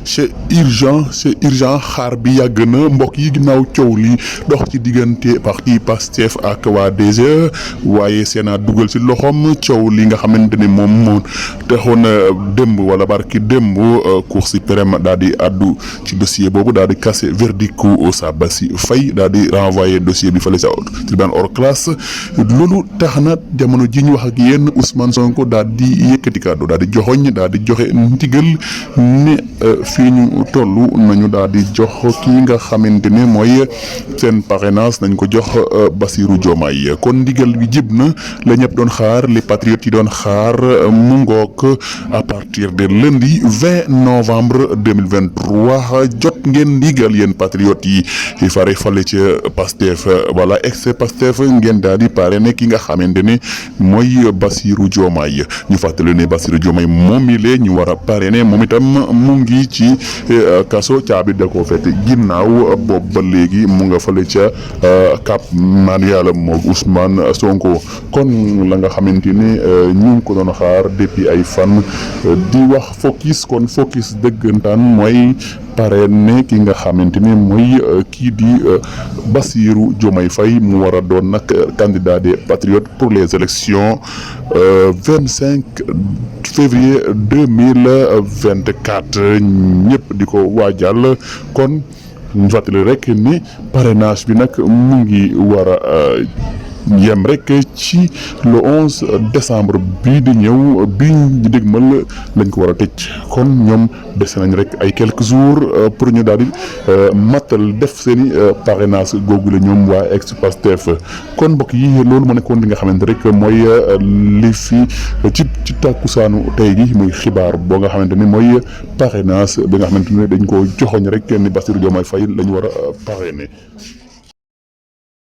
c'est urgent xaar bi yàgg na mbokk yi ginnaaw coow li dox ci diggante parti Pastef ak waa DG waaye Sénat dugal ci loxoom coow li nga xamante ni moom moo taxoon démb wala barki démb Cour suprême daal di addu ci dossier boobu daal di casser verdict Sabassy Faye daal di renvoyer dossier bi fële ca tribunal hors classe loolu tax na jamono ji ñu wax ak yéen Ousmane Sonko daal di yëkkati kàddu daal di joxoñ daal di joxe ndigal ne fii ñu toll nañu daal di jox kii nga xamante ne mooy seen parrainage nañ ko jox Bassirou Diomaye kon ndigal bi jib na la ñëpp doon xaar les patriotes yi doon xaar mu ngoog à partir de lundi 20 novembre 2023 jot ngeen ndigal yéen patriotes yi fare fale ci Pastef wala ex Pastef ngeen daal di parrainé ki nga xamante ne mooy Bassirou Diomaye ñu fàttali ne Bassirou Diomaye moom mi lee ñu war a parrainé moom itam mu ngi ci kaso caabi da koo fete ginnaaw boobu ba léegi mu nga fale ca Cap Manuel moog Ousmane Sonko kon la nga xamante ni ñu ngi ko doon xaar depuis ay fan di wax focus kon focus dëggantaan mooy parrainé ki nga xamante ni mooy kii di Bassirou Diomaye Faye mu war a doon nag candidat des patriotes pour les élections 25 février 2024 ñëpp di ko waajal kon ñu fàttali rek ni parrainage bi nag mu ngi war a yem rek ci le 11 décembre bii di ñëw bii ñu dégmal lañ ko war a tëj kon ñoom dese nañ rek ay quelques jours pour ñu daal di matal def seen i parrainage googu la ñoom waa ex Pastef kon mbokk yi loolu ma nekkoon li nga xamante rek mooy li fi ci tàkkusaanu tey gi muy xibaar boo nga xamante ni mooy parrainage bi nga xamante ni dañ ko joxoñ rek ni Bassirou Diomaye Faye la ñu war a parrainer.